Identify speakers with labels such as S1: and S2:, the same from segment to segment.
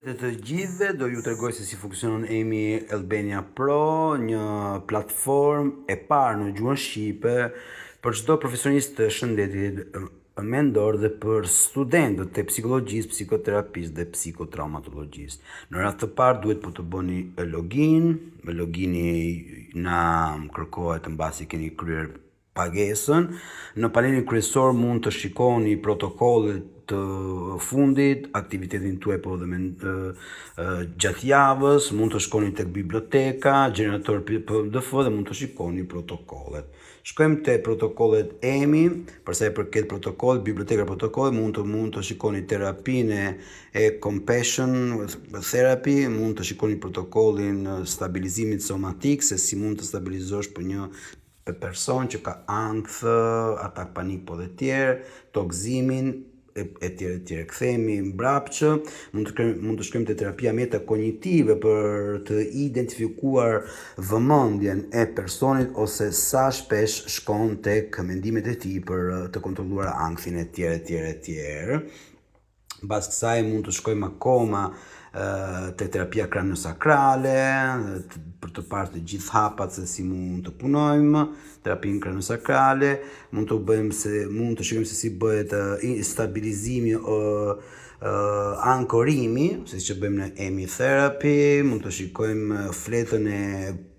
S1: Të të gjithëve do ju tregoj se si funksionon EMI Albania Pro, një platformë e parë në gjuhën shqipe për çdo profesionist të shëndetit mendor dhe për studentët e psikologjisë, psikoterapisë dhe psikotraumatologjisë. Në radhë të parë duhet po të bëni login, logini na kërkohet mbasi keni kryer pagesën. Në panelin kryesor mund të shikoni protokollet të fundit, aktivitetin tuaj po dhe me, gjatë javës, mund të shkoni tek biblioteka, gjenerator PDF dhe mund të shikoni protokollet. Shkojmë te protokollet EMI, për sa i përket protokollit, biblioteka protokollet, mund të mund të shikoni terapinë e compassion therapy, mund të shikoni protokollin stabilizimit somatik, se si mund të stabilizosh për një person që ka ankth, atak panik po dhe tjerë, tokëzimin, e, e tjerë e tjerë. Kthehemi mbrapsht, mund të kërë, mund të shkojmë te terapia metakognitive për të identifikuar vëmendjen e personit ose sa shpesh shkon tek mendimet e tij për të kontrolluar ankthin e tjerë e tjerë e tjerë. Mbas kësaj mund të shkojmë akoma te terapia kraniosakrale për të parë të gjithë hapat se si mund të punojmë terapinë kraniosakrale, mund të bëjmë se mund të shikojmë se si bëhet stabilizimi ankorimi, siç e bëjmë në EMI therapy, mund të shikojmë fletën e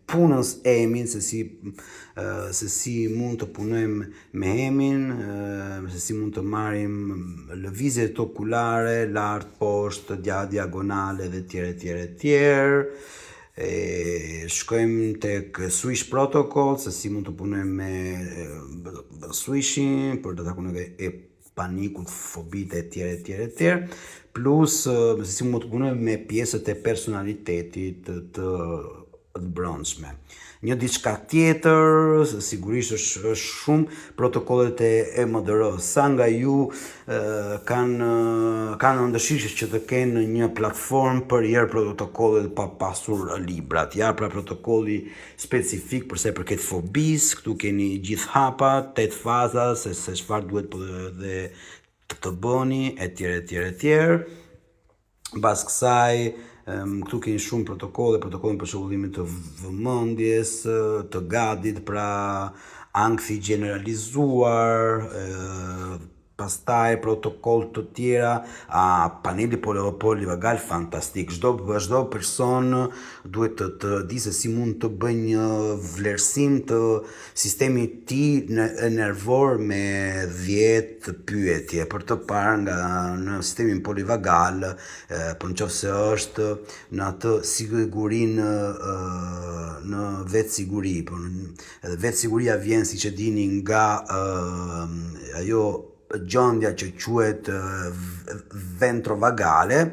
S1: punës EMI-n, se si se si mund të punojmë me EMI-n, se si mund të marrim lëvizjet okulare, lart, poshtë, dia, diagonale dhe tjerë tjerë tjerë. E, shkojmë tek Swish Protocol, se si mund të punojmë me Swishin për të takuar e panikut, fobitë e tjerë e tjerë e tjerë, plus se si mund të punojmë me pjesët e personalitetit të, të të brendshme. Një diçka tjetër, sigurisht është, është shumë protokollet e EMDR. Sa nga ju e, kanë kanë dëshirë që të kenë një platformë për herë protokollet pa pasur librat. Ja, pra protokolli specifik për sa i përket fobisë, këtu keni gjithë hapat, 8 faza se se çfarë duhet po dhe të, të bëni etj etj etj. Mbas kësaj, këtu keni shumë protokolle, protokollin për çrregullimit të vëmendjes, të GAD-it, pra ankthi generalizuar, pastaj protokoll të tjera, a paneli polivagal fantastik. Çdo çdo person duhet të të di se si mund të bëjë një vlerësim të sistemit tij nervor me 10 pyetje për të parë nga në sistemin polivagal, për në qoftë se është në atë sigurinë në vetë siguri, por edhe vetë siguria vjen siç e dini nga ajo gjendja që quhet ventrovagale,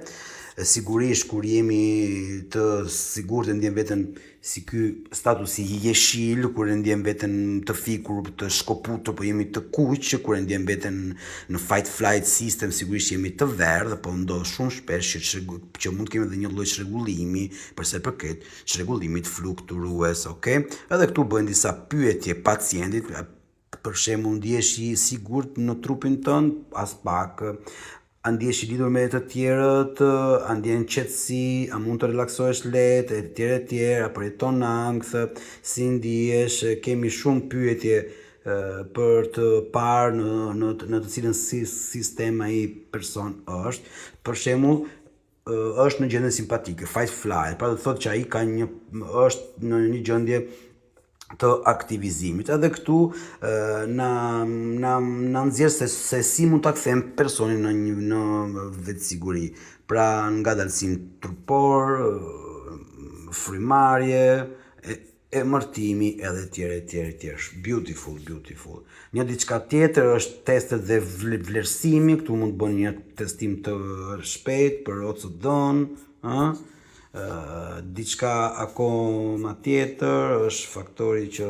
S1: sigurisht kur jemi të sigurt e ndjem veten si ky statusi jeshil, kur e ndjem veten të fikur, të shkoputur, po jemi të kuq, kur e ndjem veten në fight flight system, sigurisht jemi të verdhë, po ndodh shumë shpesh që që mund të kemi edhe një lloj çrregullimi për sa i përket çrregullimit flukturues, okay? Edhe këtu bëjnë disa pyetje pacientit, për shembull, ndihesh i sigurt në trupin tënd? As pak. A ndihesh i lidhur me të tjerët? A ndjen qetësi? A mund të relaksohesh lehtë? E tjerë e tjerë, a përjeton ankth? Si ndihesh? Kemi shumë pyetje për të parë në në në të cilën si sistem ai person është. Për shembull, është në gjendje simpatike, fight flight, pra do të thotë që ai ka një është në një gjendje të aktivizimit. Edhe këtu na na na nxjerr se se si mund ta kthejmë personin në një në vetësiguri. Pra ngadalësim trupor, frymarrje, emërtimi edhe tjerë e tjerë e tjerë. Beautiful, beautiful. Një diçka tjetër është testet dhe vlerësimi, këtu mund të bëni një testim të shpejt për OCD-n, ë? Diçka akoma tjetër është faktori që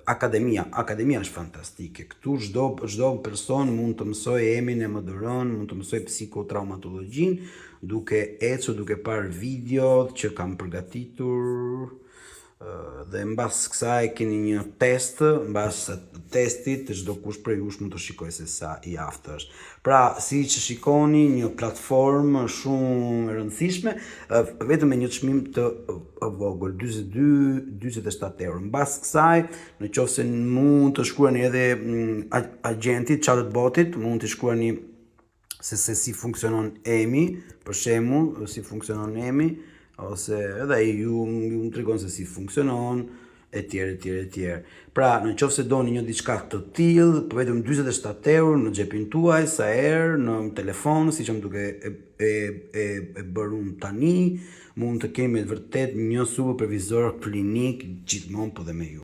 S1: akademia, akademia është fantastike. Këtu çdo çdo person mund të mësojë EMI-n EMDR-n, mund të mësojë psikotraumatologjinë, duke ecur, duke parë video që kam përgatitur. Dhe mbas kësaj keni një test, mbas testit çdo kush prej jush mund të shikojë se sa i aftë është. Pra, siç shikoni, një platformë shumë e rëndësishme, vetëm me një çmim të vogël, 42 47 euro. Mbas kësaj, në qoftë se mund të shkruani edhe agjentit, chatbotit, mund të shkruani se si funksionon EMI, për shembull, si funksionon EMI, ose edhe ai ju më tregon se si funksionon, e tjerë, e tjerë, e tjerë. Pra, në qoftë se doni një diçka të tillë, po vetëm 47 euro në xhepin tuaj, sa herë në telefon, siç jam duke e bërë unë tani, mund të kemi me të vërtet një supervizor klinik gjithmonë po dhe me ju.